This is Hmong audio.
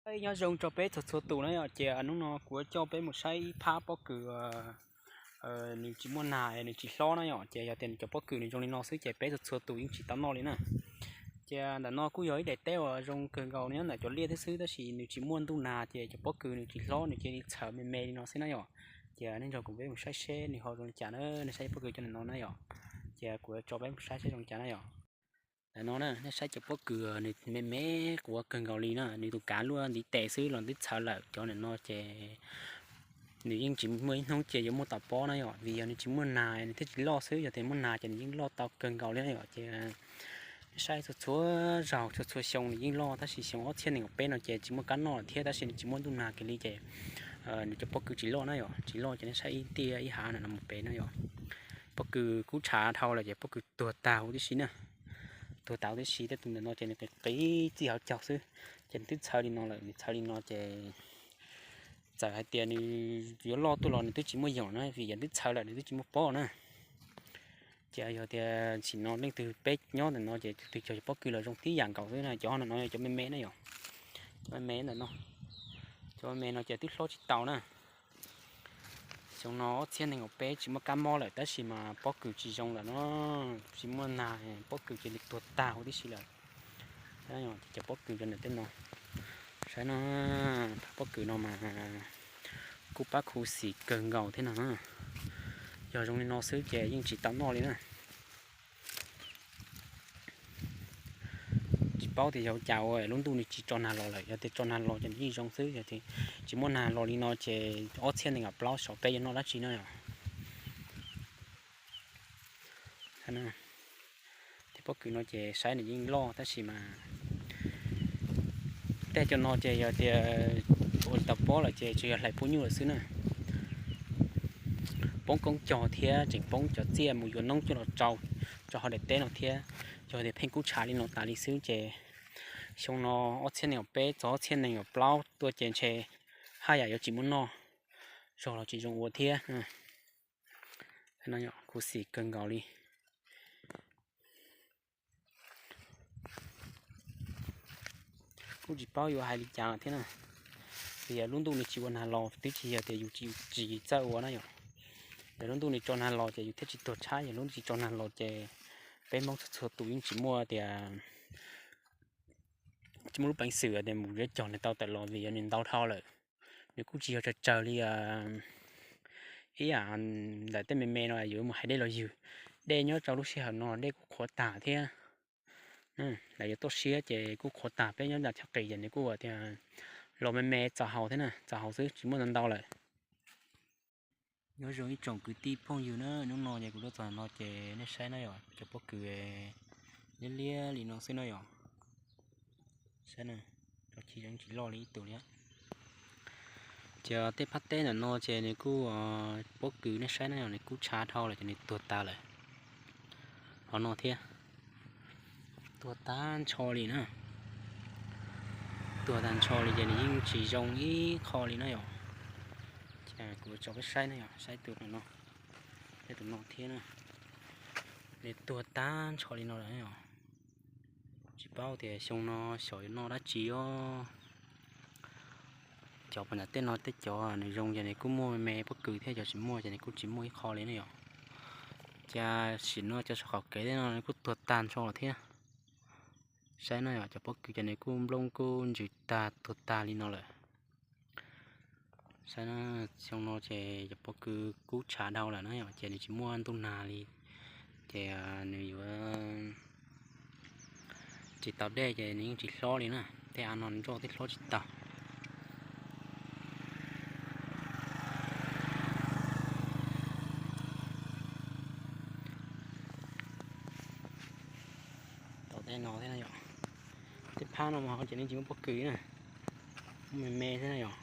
Nyob zoo rau peb txhua txhua tus na yom, ces hnub no kuv yuav coj peb mus saib ib phab pob kws nws tsis muaj nag, nws tsis hlob na yom. Ces yog tias nws cov pob kws nws zoo li no xwb ces peb txhua txhua tus yeej tsis tau noj li na. Ces ntawm no kuj yog ib daim teb uas zoo kawg nkaus nyob ntawm cov liaj thiab xwb, tab sis nws tsis muaj ntuj nag ces cov pob kws nws tsis hlob, nws cia li txhawv me me li no xwb na yom. Ces nej nrog kuv peb mus saib seb nws ho zoo li cas na, nej saib pob kws cov ntawm no na yom. Ces kuv yuav tso peb mus saib seb zoo li cas na yom. Ntawm no na, nej saib cov pob kws nws me me quav kawg nkaus li na, nws tus kav luaj ntiv tes xwb los twb txhawv lawm. Cov ntawm no ces nws yeej tsis muaj ib hnub cia yuav muaj tau pob na yom, vim yog nws tsis muaj nag nws thiaj tsis loj xwb, yog tias muaj nag ces nws yeej loj tau kawg nkaus li na yom. Ces nej saib txhua txhua zaus txhua txhua xyoo nws yeej loj, tab sis xyoo ob txhiab nees nkaum peb no ces tsis muaj kab noj lawm thiab, tab sis nws tsis muaj ntuj nag kiag li ces nws cov pob kws tsis loj na yom, tsis loj ces nej saib ib tiaj ib hav ntawm no mus pem na yom. Pob kws kub tshav dhau lawm ces pob kws tuag tag huv tib si na. Tuag tag huv tib si, tej tus ntawm no ces nws qis qis txij hauv caug xwb. Ces nws twb txhawv li no lawm, nws txhawv li no ces txawm hais tias nws yuav loj tuaj los nws twb tsis muaj yoom na, vim yog nws twb txhawv lawm nws twb tsis muaj pob na. Ces yog tias sim no leej twg peb nyob ntawm no ces tus twg cog cov pob kws los zoo tib yam nkaus xwb na, cov ntawm no yog cov me me na yom. Cov me me ntawm no, cov me me no ces twb hlob tsis tau na. Xyoo no ob txhiab nees nkaum peb tsis muaj kab mob lawm tab sis mas pob kws tsis zoo lawm no, tsis muaj nag, pob kws cia li tuag tag huv tib si lawm. Cov pob kws cov ntawm tej no, saib no, pob kws no mas kuj pab khuv xim kawg nkaus thiab no na. Yog zoo li no xwb ces yeej tsis tau noj li na. Tsis paub tias yog cas ua lub ntuj nws tsis tso nag los lawm, yog tias tso nag los ces nws yeej zoo xwb, yog tias tsis muaj nag los li no ces ob txhiab nees nkaum plaub saum peb yuav noj dab tsi no yom. Tej pob kws no ces saib nws yeej loj tab sis mas tej cov no ces yog tias ua tsis tau pob lawm ces tsuas yog hlais pub nyuj lawm xwb na. Poob koob cog thiab tseem poob cov txiaj mus yuav noob coj los tsau rau hauv daim teb no thiab. Yog tias pheej kub tshav li no tas li xwb ces xyoo no ob txhiab nees nkaum peb txog ob txhiab nees nkaum plaub tuaj ces ntshe haj yam yuav tsis muaj noj, zog los tsis zoo ua thiab. Khuv xim kawg nkaus li. Kuj tsis paub yuav hais li cas thiab na, vim yog lub ntuj nws tsis ua nag los twb tsis yog tias yus tsis txawj ua na yom. Yog lub ntuj nws tso nag los ces yus thiaj tsis tuag tshab, yog lub ntuj tsis tso nag los ces peb Hmoob txhua txhua tus yeej tsis muaj tias tsis muaj lub peev xwm tias mus yuav cog nws tau tawm los vim yog nws ntau dhau lawm. Nws kuj tsis yog tsawg tsawg li ib yam ntawm tej me me no yuav mus hais dej los ywg. Dej nyob rau lub sij hawm no dej kuj qhuav tag thiab. Lawv yuav tuaj siab ces kuj qhuav tag, peb nyob nram chaw qis ces nws kuj tias los me me txaus haus thiab na, txaus haus xwb tsis muaj ntau ntau lawm. Nyob zoo ib tsoom kwv tij phooj ywg na, hnub no ces kuv tuaj txog no ces nej saib na yom, cov pob kws liab liab li no xwb na yom. Saib na, tsis loj li ib tug li. Ces tej phab teb ntawm no ces nws kuj, pob kws nej saib na yom, nws kub tshav dhau lawm ces nws tuag tas lawm. Qhov no thiab, tuag tag nrho li na. Tuag tag nrho li ces nws yeej tsis zoo ib qho li na yom. Ces kuv tso peb saib na yom, saib tus no, saib tus no thiab na. Nws tuag tag nrho li no lawm yom. Tsis paub tias xyoo no xyov yuav noj dab tsi os. Cov pas nram tej no tej cov nws zoo ces nws kuj muaj me me pob kws thiab, cov tsis muaj ces nws kuj tsis muaj ib qho li na yom. Ces sim no cov saum qaum kev tej no nws kuj tuag tag nrho lawm thiab. Saib no yom, cov pob kws ces nws kuj nplooj kuj ntsws tag tuag tag li no lawm. Saib xyoo no ces cov pob kws kub tshav dhau lawm na yom, ces nws tsis muaj ntuj nag li, ces nws yuav tsis tau dej ces nws yeej tsis hlob li na. Tej av no nroj twb hlob tsis tau. Tom tej no thiab na yom. Tej phab no mas ho ces nws tsis muaj pob kws na, muaj me me thiab na yom.